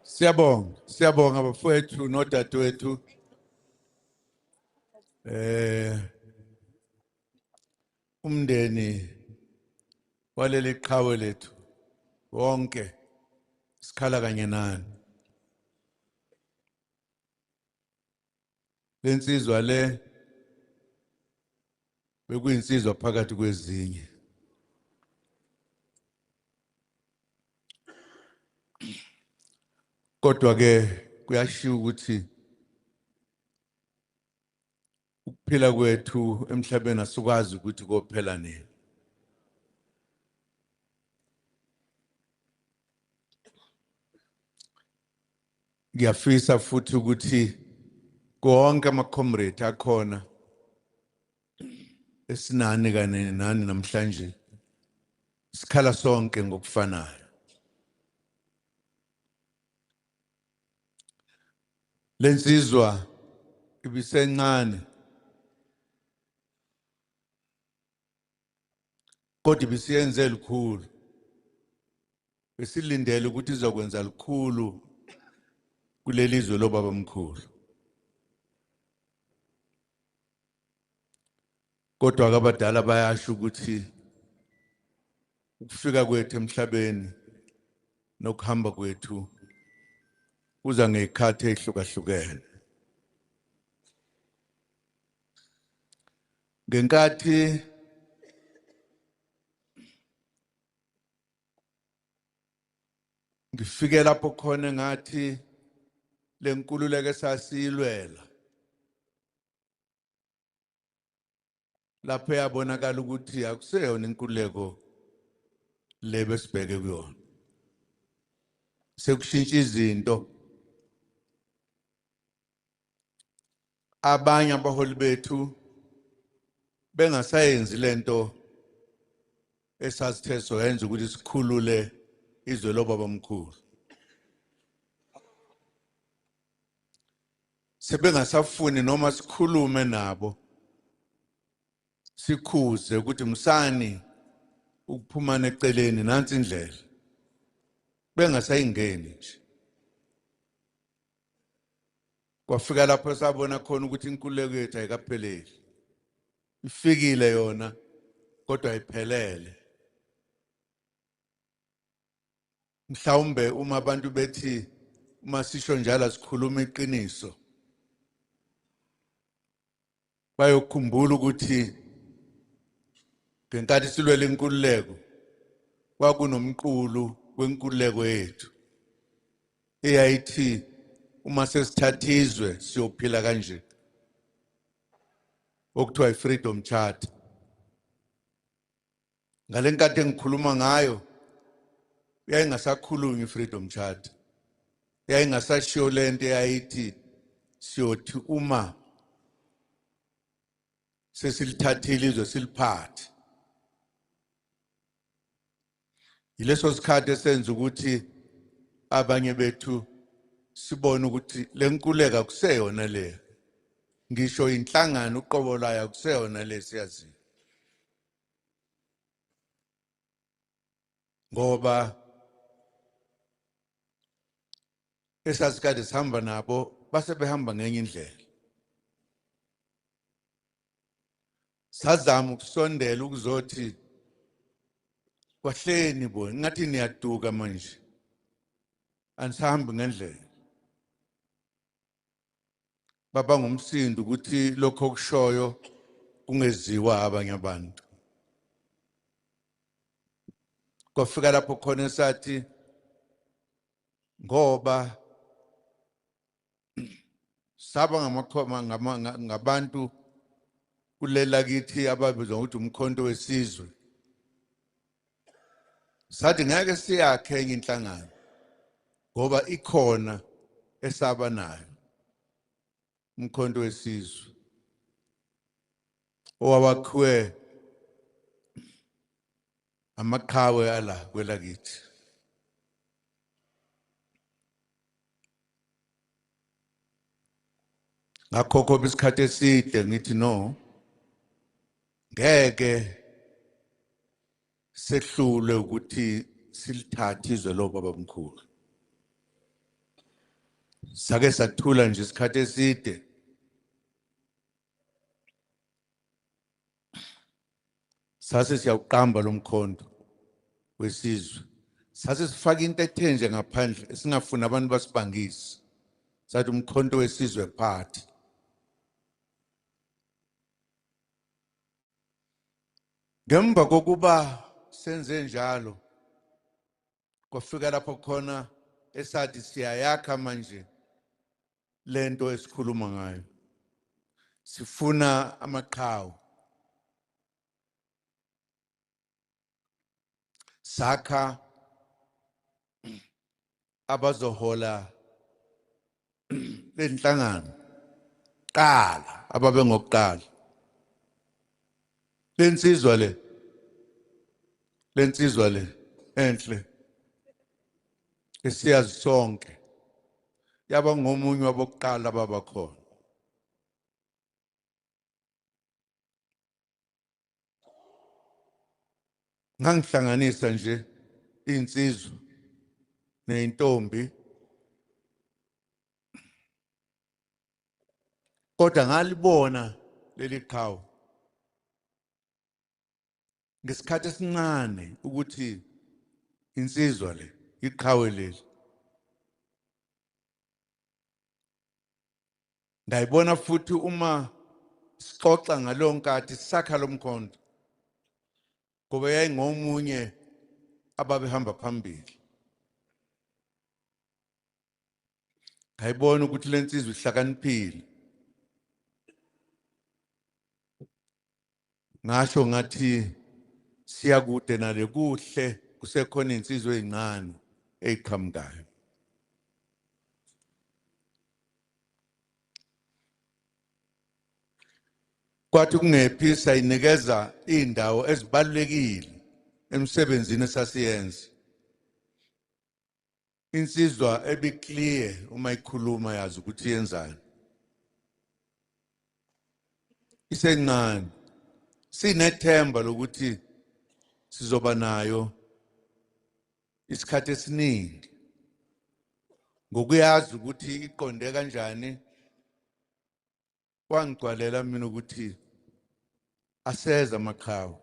Siyabonga, siyabonga bafowethu nodadewethu. Umndeni waleli qhawe lethu wonke sikhala kanye nani. Lensizwa le bekuyinsizwa phakathi kwezinye. Kodwa ke kuyashiwo ukuthi ukuphila kwethu emhlabeni asikwazi ukuthi kophela nini. Ngiyafisa futhi ukuthi konke ama-comrade akhona esinani kanye nani namhlanje sikhala sonke ngokufanayo. Lensizwa ibisencane kodwa ibisiyenze lukhulu, besilindele ukuthi izokwenza lukhulu kuleli zwe lobaba mkhulu. Kodwa ke abadala bayasho ukuthi ukufika kwethu emhlabeni nokuhamba kwethu kuza ngezikhathi ezihlukahlukene. Ngenkathi ngifike lapho khona ngathi lenkululeko esasiyilwela lapho yabonakala ukuthi akuseyona inkululeko le besibheke kuyona, sekushintsha izinto. Abanye abaholi bethu bengasayenzi lento esasithe soyenza ukuthi sikhulule izwe lobabamkhulu, sebengasafuni noma sikhulume nabo sikhuze ukuthi msani ukuphuma neceleni, nansi indlela, bengasayingeni nje. Kwafika lapho sabona khona ukuthi inkululeko yethu ayikapheleli, ifikile yona kodwa ayiphelele. Mhlawumbe uma abantu bethi uma sisho njalo sikhuluma iqiniso, bayokhumbula ukuthi ngenkathi silwela inkululeko kwakunomqulu wenkululeko yethu eyayithi uma sesithatha izwe siyophila kanje, okuthiwa i-Freedom Charter. Ngale nkathi engikhuluma ngayo yayingasakhulunywa i-Freedom Charter, yayingasashiyo lento eyayithi siyothi uma sesilithathile izwe siliphathe. Yileso sikhathi esenza ukuthi abanye bethu sibone ukuthi le nkululeko akuseyona le, ngisho inhlangano uqobo lwayo akuseyona le siyaziyo, ngoba esasikade sihamba nabo base behamba ngenye indlela. Sazama ukusondela ukuzothi kwahleni bo, ngathi niyaduka manje, anisahambi ngendlela. Baba ngumsindo ukuthi lokho okushoyo kungeziwa abanye abantu. Kwafika lapho khona esathi ngoba saba ngamakhoma ngabantu kulela kithi ababizwa ngokuthi umkhonto wesizwe, sathi ngeke siyakhe enye inhlangano ngoba ikhona esaba nayo umkhonto wesizwe owawakhiwe amaqhawe ala kwelakithi. Ngakhokhoba isikhathi eside ngithi no, ngeke sehlulwe ukuthi silithathe izwe lobaba mkhulu. Sake sathula nje isikhathi eside. Sase siyawuqamba lo Mkhonto Wesizwe. Sase sifaka into ethe nje ngaphandle esingafuni abantu basibangise. Sathi uMkhonto Wesizwe Party. Ngemva kokuba senze njalo, kwafika lapho khona esathi siyayakha manje lento esikhuluma ngayo. Sifuna amaqhawe. Sakha abazohola lenhlangano qala ababengokuqala. Lensizwa le, lensizwa le enhle esiyazi sonke, yaba ngomunye wabokuqala ababakhona. Ngangihlanganisa nje insizwa neyintombi, kodwa ngalibona leli qhawe ngesikhathi esincane ukuthi insizwa le iqhawe leli. Ngayibona futhi uma sixoxa ngaleyo nkathi sakha lo mkhonto, ngoba yayingomunye ababehamba phambili. Ngayibona ukuthi le nsizwa ihlakaniphile. Ngasho ngathi siyakude nale kuhle kusekhona insizwa ezincane eziqhamukayo. Kwathi kungephi sayinikeza indawo ezibalulekile emsebenzini esasiyenza. Insizwa ebiclear uma ikhuluma yazi ukuthi yenzani. Isencane sinethemba lokuthi sizoba nayo isikhathi esiningi ngokuyazi ukuthi iqonde kanjani. Kwangigcwalela mina ukuthi aseza amaqhawe.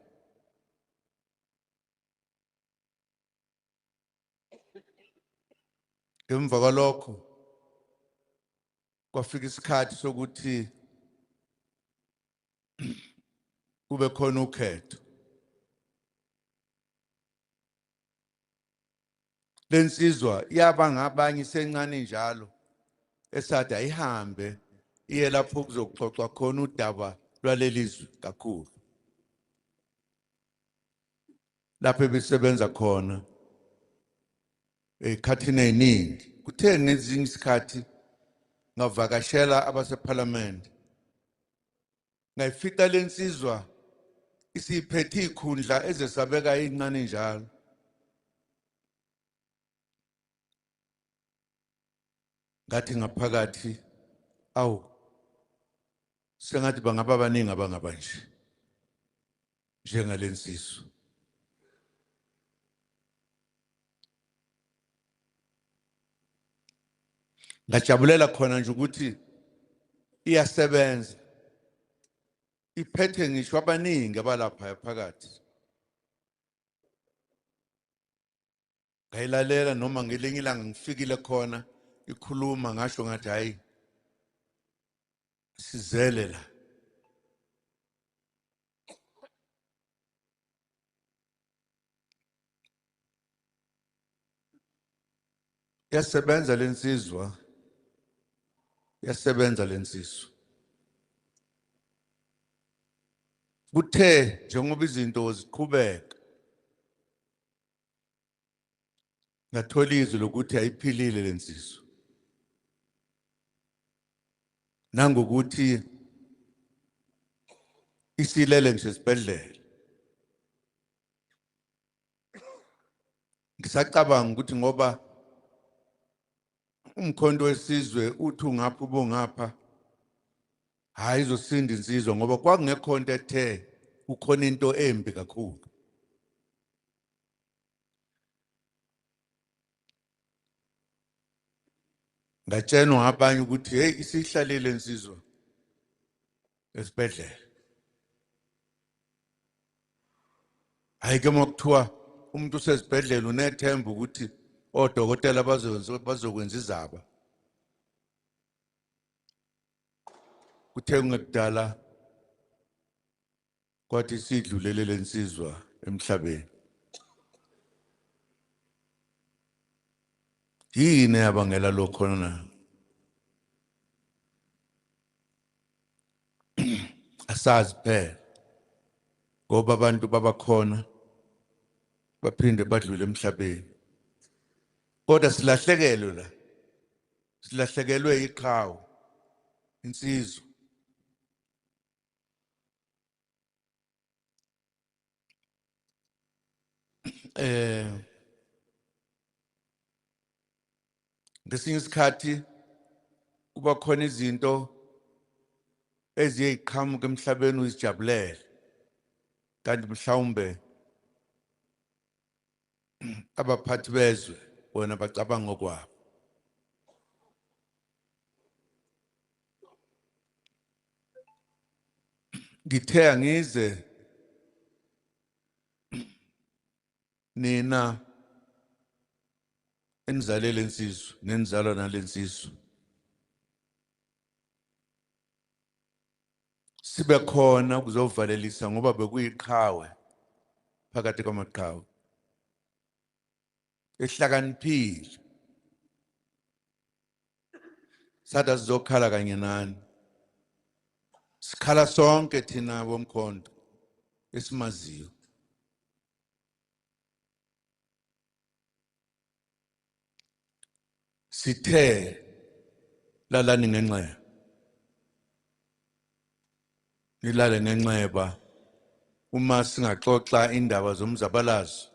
Ngemva kwalokho kwafika isikhathi sokuthi kube khona ukhetho. Lensizwa yaba ngabanye isencane njalo esathi ayihambe iye lapho kuzoxoxwa khona udaba lwalelizwe kakhulu, lapho ebisebenza khona ekhathini eziningi. Kuthe ngezinye isikhathi ngavakashela abaseParliament, ngayifica lensizwa isiphethe ikhundla ezesabeka incane njalo. Ngathi ngaphakathi, awu, sengathi bangaba baningi abangaba nje njengalensizwa. Ngajabulela khona nje ukuthi iyasebenza, iphethe ngisho abaningi abalapha phakathi. Ngayilalela noma ngelinye ilanga ngifikile khona ikhuluma, ngasho ngathi hayi sizele la. Yasebenza lensizwa, yasebenza lensizwa. Kuthe njengoba izinto ziqhubeka, ngathola izwi lokuthi ayiphilile lensizwa, nangokuthi isilele ngisho esibhedlela. Ngisacabanga ukuthi ngoba uMkhonto Wesizwe uthi ungapha ubungapha, hayi izosinda insizwa, ngoba kwakungekho into ethe kukhona into embi kakhulu. Ngatshenwa abanye ukuthi hey, isihlalile insizwa esibhedlela. Hayi ke, makuthiwa umuntu usesibhedlela unethemba ukuthi odokotela bazokwenza izaba. Kuthe kungekudala kwathi sidlulele lensizwa emhlabeni. Yini eyabangela lokho na? Asazi phela, ngoba abantu babakhona baphinde badlule emhlabeni. Kodwa silahlekelwe la, silahlekelwe iqhawe, insizwa. Ngesinye isikhathi kuba khona izinto eziye ziqhamuke emhlabeni uzijabulele, kanti mhlawumbe abaphathi bezwe bona bacabanga okwabo. Ngithe angize nina enizalele insizwa nenizalwa nalensizwa, sibe khona ukuzovalelisa, ngoba bekuyiqhawe phakathi kwamaqhawe ehlakaniphile. Sathi sizokhala kanye nani, sikhala sonke thina bomkhonto esimaziyo. Sithe lalani ngenxeba, nilale ngenxeba. Uma singaxoxa indaba zomzabalazo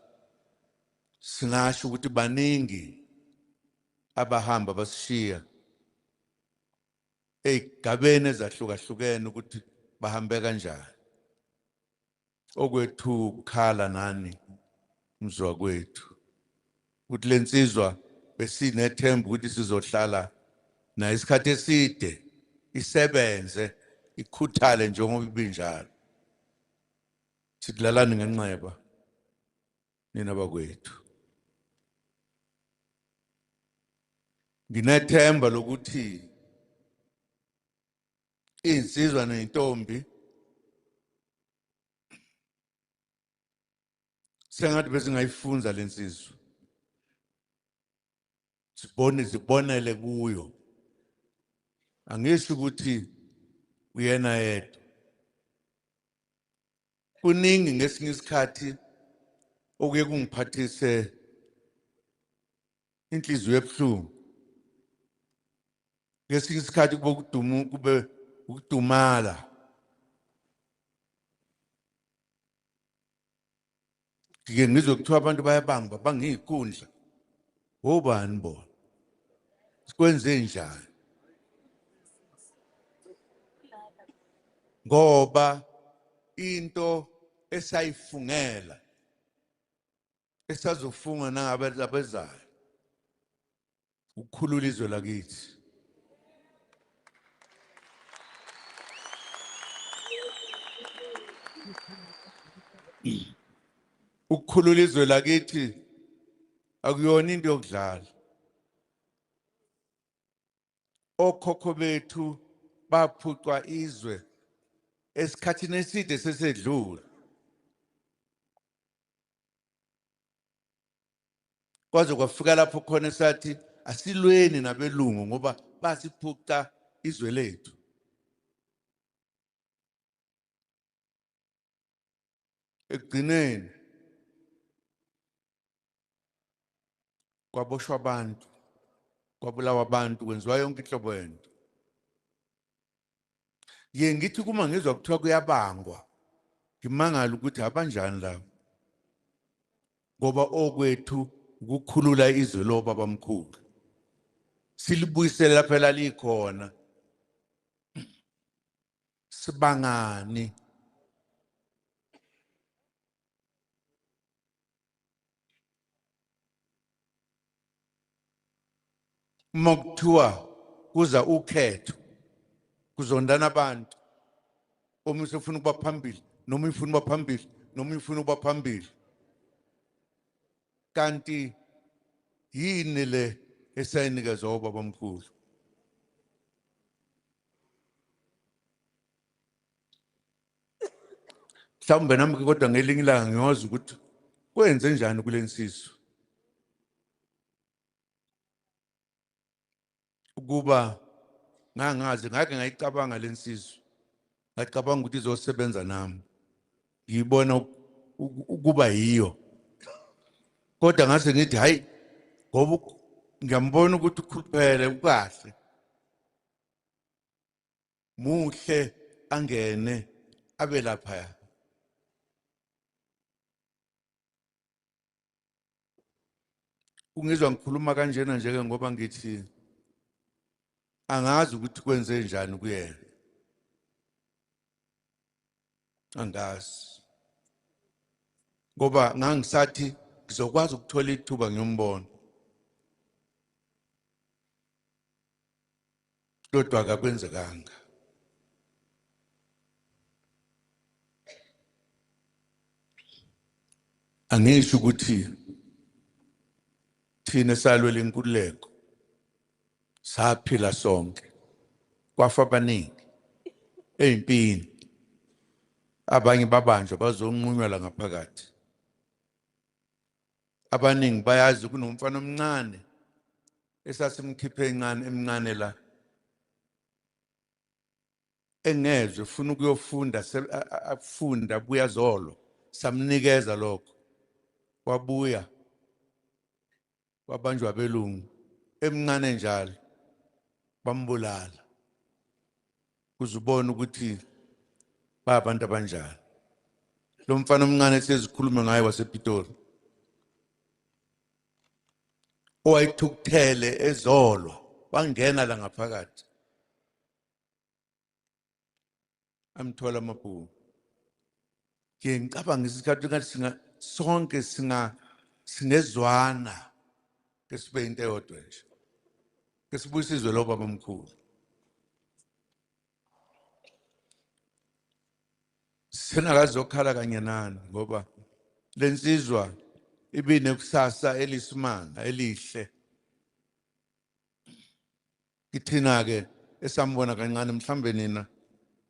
singasho ukuthi baningi abahamba basishiya ey'gabeni ezahlukahlukene ukuthi bahambe kanjani. Okwethu ukukhala nani mzwa kwethu ukuthi lensizwa besinethemba ukuthi sizohlala nayo isikhathi eside, isebenze, ikhuthale njengoba ibinjalo. Sithi lalani ngenxeba nina bakwethu. Nginethemba lokuthi insizwa nentombi sengathi besingayifunza lensizwa, sibone zibonele kuyo. Angisho ukuthi uyena yedwa, kuningi ngesinye isikhathi okuye kungiphathise inhliziyo ebuhlungu. Ngesinye isikhathi kube ukudumu, kube ukudumala. Ngike ngizwe kuthiwa abantu bayabamba bangiyikhundla. Obani bona? Sikwenze njani? Ngoba into esayifungela esazofunga nangabezayo ukukhulula izwe lakithi. Ukukhulula izwe lakithi akuyona into yokudlala. Okhokho bethu baphucwa izwe esikhathini eside sesedlule. Kwaze kwafika lapho khona esathi asilweni nabelungu ngoba basiphuca izwe lethu. Ekugcineni kwaboshwa abantu, kwabulawa abantu, kwenziwa yonke inhlobo yento. Ngiye ngithi kuma ngizwa kuthiwa kuyabangwa, ngimangala ukuthi abanjani labo, ngoba okwethu ukukhulula izwe lobabamkhulu, silibuyisele lapho elalikhona. Sibangani? Uma kuthiwa kuza ukhetho kuzondana abantu, omunye usefuna ukuba phambili noma ufuna ukuba phambili noma ufuna ukuba phambili. Kanti yini le esayinikezwa obabamkhulu? Mhlawumbe nami kodwa ngelinye ilanga ngiyoza ukuthi kwenze njani kule nsizwa ukuba ngangazi, ngake ngayicabanga le nsizwa, ngacabanga ukuthi izosebenza nami, ngiyibona ukuba yiyo, kodwa ngase ngithi hayi, ngoba ngiyambona ukuthi ukhuluphele ukahle, muhle, angene abe laphaya. Ungizwa ngikhuluma kanjena nje ngoba ngithi angazi ukuthi kwenze njani kuyena, angazi, ngoba ngangisathi ngizokwazi ukuthola ithuba ngiyombona, kodwa akakwenzekanga. Angisho ukuthi thina salwela inkululeko saphila sonke, kwafa abaningi ezimpini, abanye babanjwa bazonqunywa la ngaphakathi. Abaningi bayazi kunomfana omncane esasimkhiphe encane emncane la, engezwe ufuna ukuyofunda, afunda abuya zolo, samnikeza lokho, wabuya wabanjwa abelungu emncane njalo, bambulala. Uzubona ukuthi bayabantu abanjani. Lo mfana omncane siyezikhuluma ngaye wasePitori, owayethukuthele ezolwa, wangena la ngaphakathi, amthola amabhunu. Ngiye ngicabanga isikhathi ngathi sonke singezwana, ke sibe into eyodwa nje, ke sibuyise izwe lobaba omkhulu. Sengakazokhala kanye nani ngoba lensizwa ibinekusasa elisimanga elihle. Kithina ke esambona kancane, mhlambe nina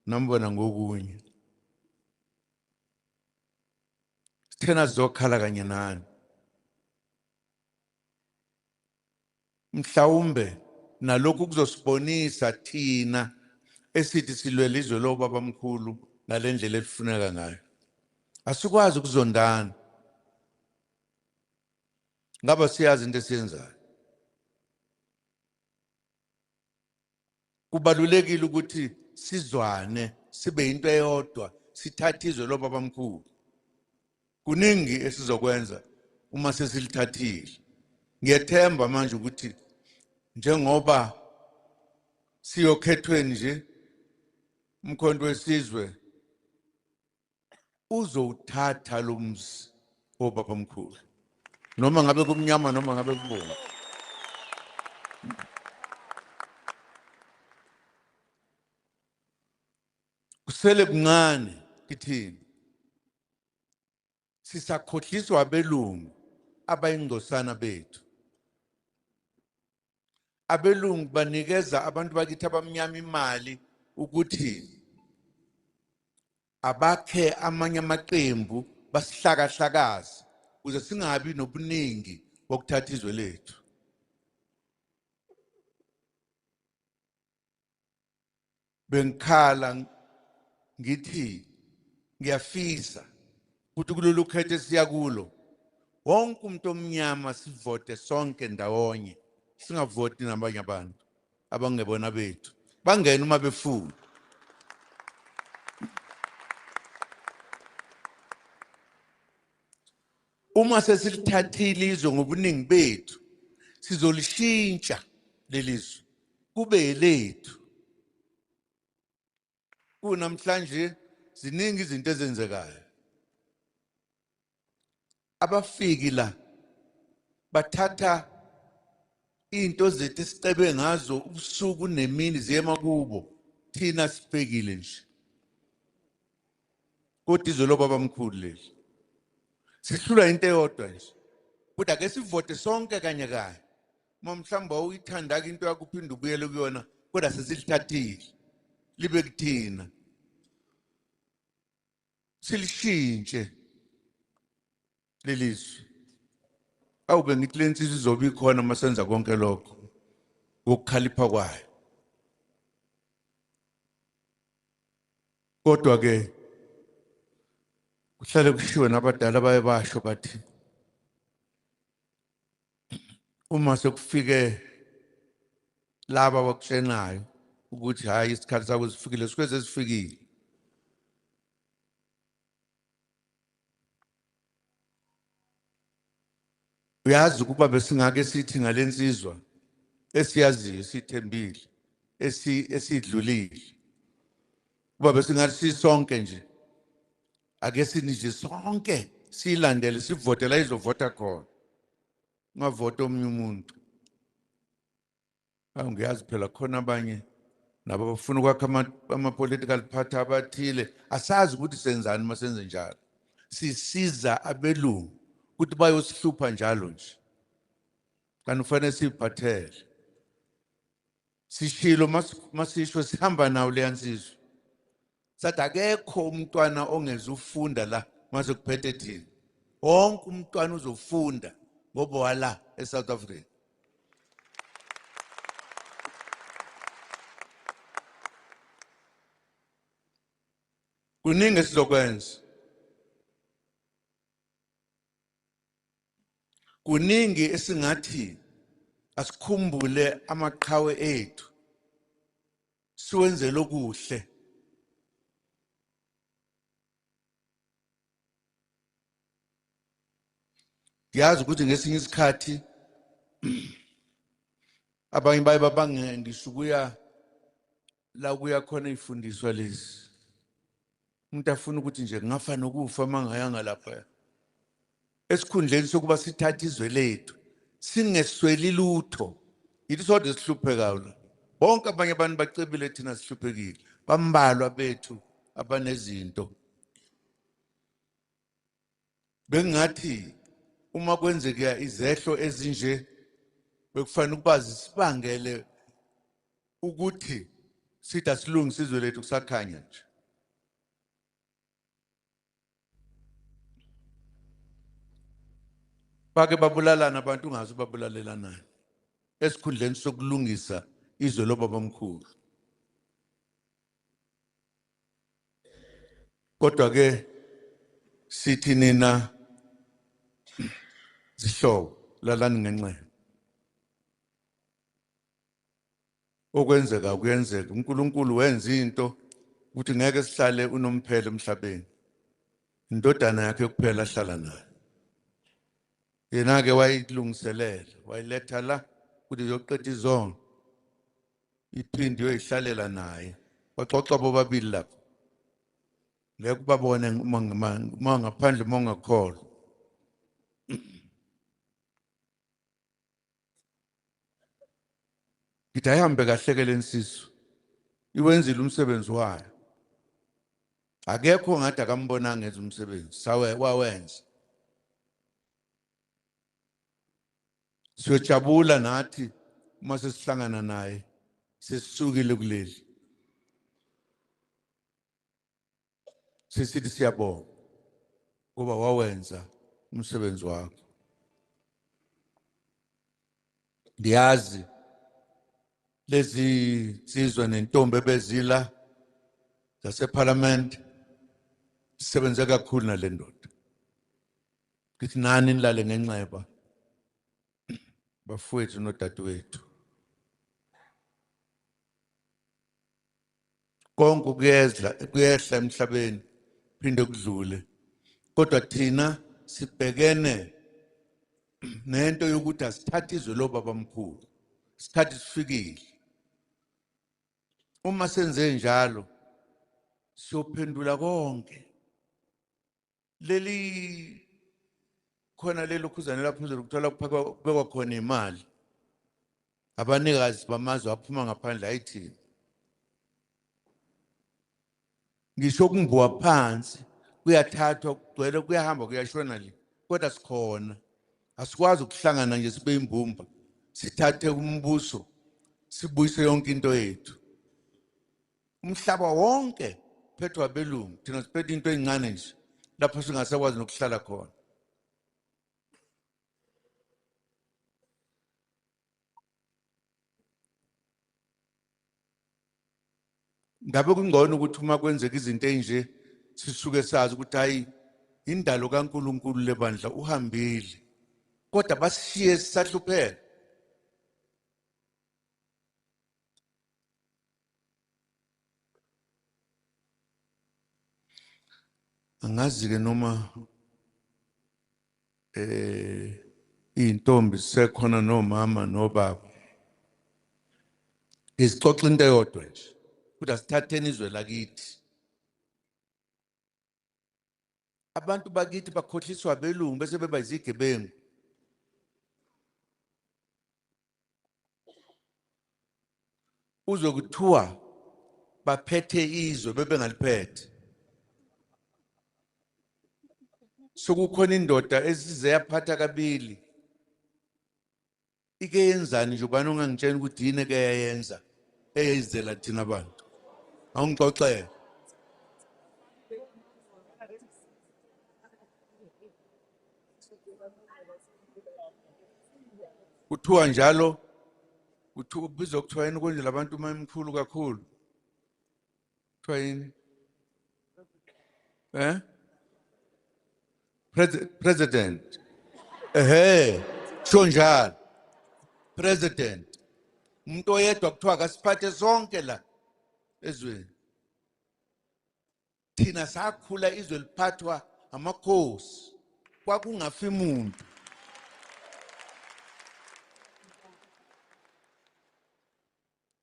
nambona ngokunye. Sithena sizokhala kanye nani. Mhlawumbe nalokhu kuzosibonisa thina esithi silwela izwe lobabamkhulu ngalendlela elifuneka ngayo. Asikwazi ukuzondana. Ngaba siyazi into esiyenzayo. Kubalulekile ukuthi sizwane, sibe into eyodwa, sithathe izwe lobabamkhulu. Kuningi esizokwenza uma sesilithathile. Ngiyethemba manje ukuthi njengoba siyokhethweni nje, uMkhonto weSizwe uzowuthatha lo mzi wobabamkhulu, noma ngabe kumnyama noma ngabe kubomvu. Kusele kuncane kithina, sisakhohliswa abelungu abayingcosana bethu. Abelungu banikeza abantu bakithi abamnyama imali ukuthi abakhe amanye amaqembu basihlakahlakaze ukuze singabi nobuningi bokuthatha izwe lethu. Bengikhala ngithi ngiyafisa ukuthi kulolu khetho esiya kulo wonke umuntu omnyama sivote sonke ndawonye, singavoti nabanye abantu abangebona bethu, bangene uma befuna. Uma sesilithathile izwe ngobuningi bethu, sizolishintsha lelizwe kube elethu. Kunamhlanje ziningi izinto ezenzekayo. Abafiki la bathatha Into zethu esicebe ngazo ubusuku nemini ziyema kubo, thina sibhekile nje. Kodwa izwe lobabamkhulu leli sihlulwa into eyodwa nje, kodwa ake sivote sonke kanye kanye. Uma mhlawumbe wawuyithanda-ke into yakho uphinde ubuyele kuyona, kodwa sesilithathile libe kuthina, silishintshe lelizwe. Awube ngithi le nsizwa izobe ikhona uma senza konke lokho ngokukhalipha kwayo. Kodwa-ke kuhlale kushiwo nabadala baye basho bathi uma sekufike laba abakutshenayo ukuthi hhayi isikhathi sakho sifikile, suke sesifikile. Uyazi ukuba besingake sithi ngale nsizwa esiyaziyo esithembile esidlulile, kuba besingathi sisonke nje ake sini nje sonke siyilandele sivote la izovota khona, ungavota omunye umuntu. Awu ngiyazi phela khona abanye nabo bafuna ukwakha ama-political party abathile, asazi ukuthi senzani uma senze njalo. Sisiza abelungu ukuthi bayosihlupha njalo nje, kanti kufanele siyiphathele. Sishilo masisho sihamba nawo leya nsizwa, sathi akekho umntwana ongezufunda la mase kuphethe thina, wonke umntwana uzofunda ngoba wala eSouth Africa. Kuningi esizokwenza, kuningi esingathi asikhumbule amaqhawe ethu siwenzele okuhle. Ngiyazi ukuthi ngesinye isikhathi abanye baye babange ngisho ukuya la kuya khona ifundiswa lezi, umuntu afuna ukuthi nje kungafa nokufa uma ngayanga lapha, esikhundleni sokuba sithathe izwe lethu singesweli lutho. Yithi sodwa esihluphekayo la, bonke abanye abantu bacebile, thina sihluphekile, bambalwa bethu abanezinto. Bengathi uma kwenzeka izehlo ezinje bekufanele ukuba zisibangele ukuthi sithi asilungise izwe lethu kusakhanya nje. Bake babulalana abantu ungazi babulalelanani, esikhundleni sokulungisa izwe lobabamkhulu. Kodwa ke sithi nina zihlobo lalani ngenxeba, okwenzeka kuyenzeka. uNkulunkulu wenza into ukuthi ngeke sihlale unomphela emhlabeni, indodana yakhe kuphela ahlala nayo. Yena ke wayilungiselela, wayiletha la ukuthi iyoqeda izono, iphinde iyoyihlalela naye. Baxoxa bobabili lapho, ngeke ubabone uma ngaphandle uma ungakholwa. Ngithi ayihambe kahle ke lensizwa, iwenzile umsebenzi wayo. Akekho ngathi akambonanga enza umsebenzi, sawe wawenza. Siyojabula nathi uma sesihlangana naye sesisukile kuleli, sesithi siyabonga ngoba wawenza umsebenzi wakho. Ngiyazi lezi nsizwa nentombi ebezila zaseParliament sisebenze kakhulu nale ndoda. Ngithi nani nilale ngenxeba bafowethu nodadewethu. Konke kuyehla kuyehla emhlabeni phinde kudlule, kodwa thina sibhekene nento yokuthi asithathe izwe lobabamkhulu. Isikhathi sifikile, uma senze njalo siyophendula konke. Leli khona lelo khuzane lapho phezulu kuthola kubekwa khona imali. Abanikazi bamazwe aphuma ngaphandle ayithini. Ngisho kumbuwa phansi kuyathathwa kugcwele kuyahamba kuyashona le, kodwa sikhona. Asikwazi ukuhlangana nje sibe imbumba, sithathe umbuso sibuyise yonke into yethu. Umhlaba wonke phethwe abelungu, thina siphethe into ezincane nje lapho singasakwazi nokuhlala khona. Ngabe kungcono ukuthi uma kwenzeka izinto ezinje sisuke sazi ukuthi hayi, indalo kaNkuluNkulu lebandla uhambile, kodwa basishiye sisahlupheka. Angazi-ke noma iy'ntombi zisekhona nomama nobaba. Ngizixoxa into eyodwa nje, ukuthi asithatheni izwe lakithi. Abantu bakithi bakhohliswa abelungu bese beba izigebengu. Uzwe kuthiwa baphethe izwe bebengaliphethe. Sekukhona indoda esize yaphatha kabili. Ike yenzani nje ubani ongangitshela ukuthi yini eke yayenza eyayizela thina abantu? Awungixoxele. Kuthiwa njalo, kuthiwa kubizwa kuthiwa yini konje labantu uma emkhulu kakhulu? Kuthiwa yini? President. Ehhe, sho njalo. President. Umuntu oyedwa kuthiwa akasiphathe sonke la ezweni. Thina sakhula izwe liphathwa amakhosi, kwakungafi muntu.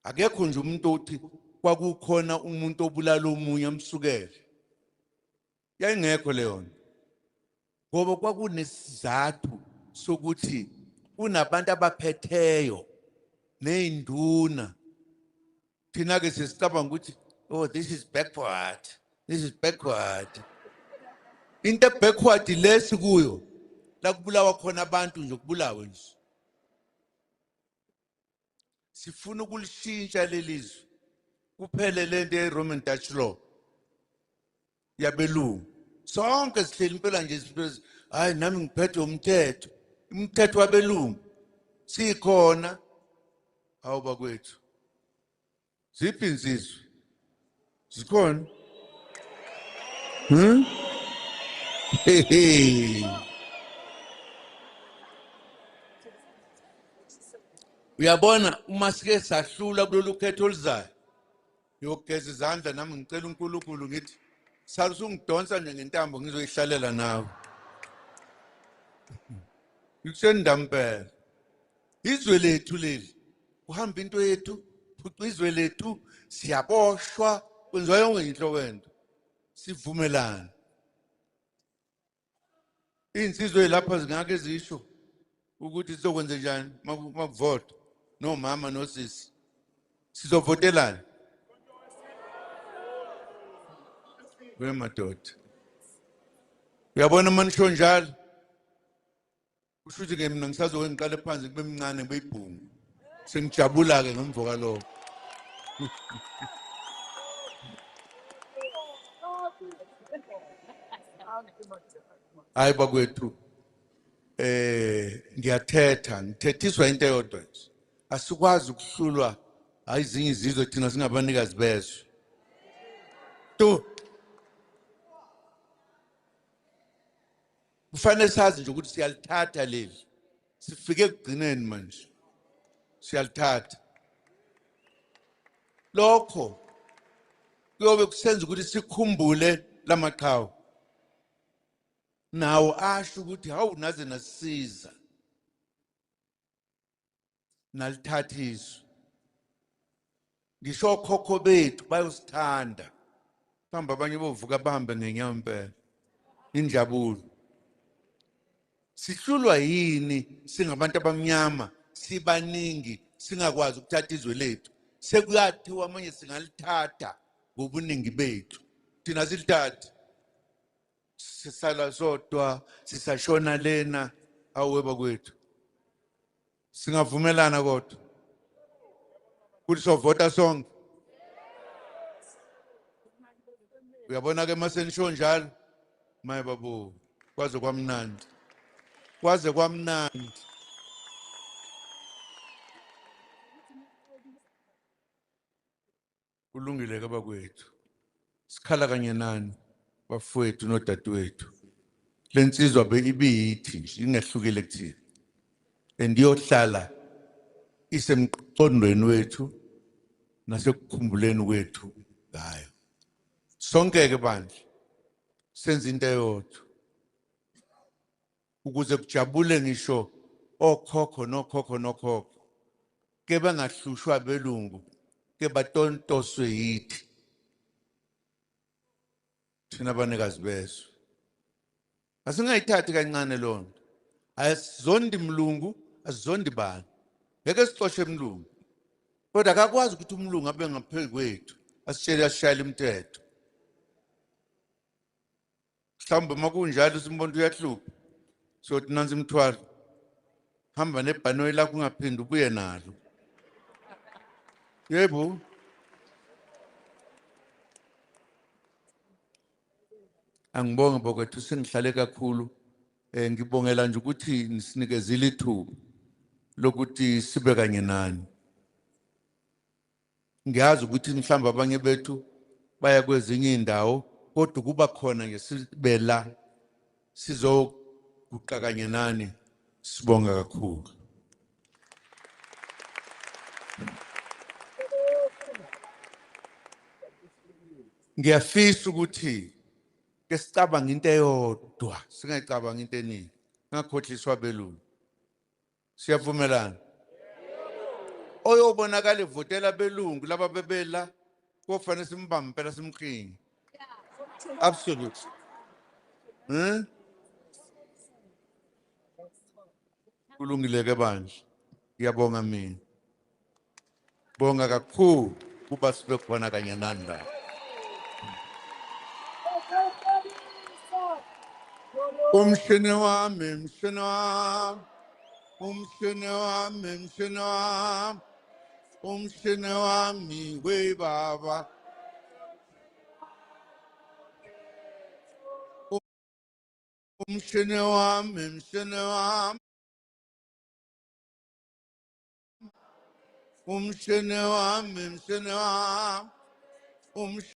Akekho nje umuntu othi kwakukhona umuntu obulala omunye amsukele. Yayingekho leyo nto, ngoba kwakunesizathu sokuthi kunabantu abaphetheyo ney'nduna. Thina-ke sesicabanga ukuthi oh, this is backward, this is backward. Into backward lesi kuyo la kubulawa khona abantu nje, kubulawe nje. Sifuna ukulishintsha lelizwe, kuphele lento ye-Roman Dutch law yabelungu. Sonke sihleli impela nje, hayi nami ngiphethwe umthetho, umthetho wabelungu sikhona. Hawu bakwethu, ziphi insizwa zikhona? Uyabona uma sike sahlula kulolu khetho oluzayo, ngiyogeza izandla nami ngicela uNkulunkulu ngithi sala usungidonsa nje ngentambo ngizoyihlalela nawe. Ngikusendaba Izwe lethu leli, kuhamba into yethu, phuca izwe lethu, siyaboshwa, kwenziwa yonke inhlobo yento. Sivumelane. Iy'nsizwa lapha zingake zisho ukuthi sizokwenze njani makuvota nomama nosisi, sizovotelani? We madoda, uyabona uma nisho njalo kusho ukuthi ke mina ngisazoke ngiqale phansi kube mncane kube ibhungu, sengijabula-ke ngemva kwalokho. Hayi bakwethu, ngiyathetha, ngithethiswa into eyodwa nje. Asikwazi ukuhlulwa hayi izinye izizwe, thina singabanikazi bezwe. Tu kufanele sazi nje ukuthi siyalithatha leli, sifike ekugcineni manje siyalithatha. Lokho kuyobe kusenza ukuthi sikhumbule lamaqhawe nawo asho ukuthi hawu naze nasisiza nalithatha izwe. Ngisho okhokho bethu bayosithanda, mhlawumbe abanye bovuka bahambe ngenyawo impela injabulo. Sihlulwa yini singabantu abamnyama, sibaningi, singakwazi ukuthatha izwe lethu. Sekuyathiwa manje singalithatha ngobuningi bethu, thina silithathe, sisala sodwa, sisashona lena. Awe bakwethu, singavumelana kodwa kuthi sovota sonke. Uyabona ke masenisho njalo, maye babo, kwaze kwamnandi, kwaze kwamnandi. Kulungile ke bakwethu, sikhala kanye nani bafowethu nodadewethu. Lensizwa ibiyithi nje ingehlukile kuthina, and iyohlala isemqondweni wethu nasekukhumbuleni kwethu ngayo. Sonke ke bandla senze into eyodwa ukuze kujabule ngisho okhokho nokhokho nokhokho, ke bangahlushwa belungu, ke batontoswe yithi thina abanikazi bezwe. Asingayithathi kancane loo nto. Asizondi mlungu, asizondi bani, ngeke sixoshe mlungu, kodwa akakwazi ukuthi umlungu abe ngaphezu kwethu asitshele asishayele imithetho. Mhlawumbe uma kunjalo simbona uyahlupha, sothi nansi imithwalo, hamba nebhanoyi lakho ungaphindi ubuye nalo. Yebo, angibonge bokwethu, sengihlale kakhulu. Ngibongela nje ukuthi nisinikezile ithuba lokuthi sibe kanye nani. Ngiyazi ukuthi mhlawumbe abanye bethu baya kwezinye indawo, kodwa kuba khona nje sibe la sizoguqa kanye nani. Sibonga kakhulu. Ngiyafisa ukuthi ke sicabange into eyodwa, singayicabangi into eningi, ngakhohliswa belungu. Siyavumelana? Oyobonakala evotela belungu laba bebela, kofanele simbambe impela simkhinge. Absolutely. Kulungile ke bandla. Ngiyabonga mina. Bonga kakhulu kuba sibe khona kanye nani la. Umshini wami, umshini wami, umshini wami, umshini wami, umshini wami we baba. Umshini wami, umshini wami, umshini wami, umshini wami, umshini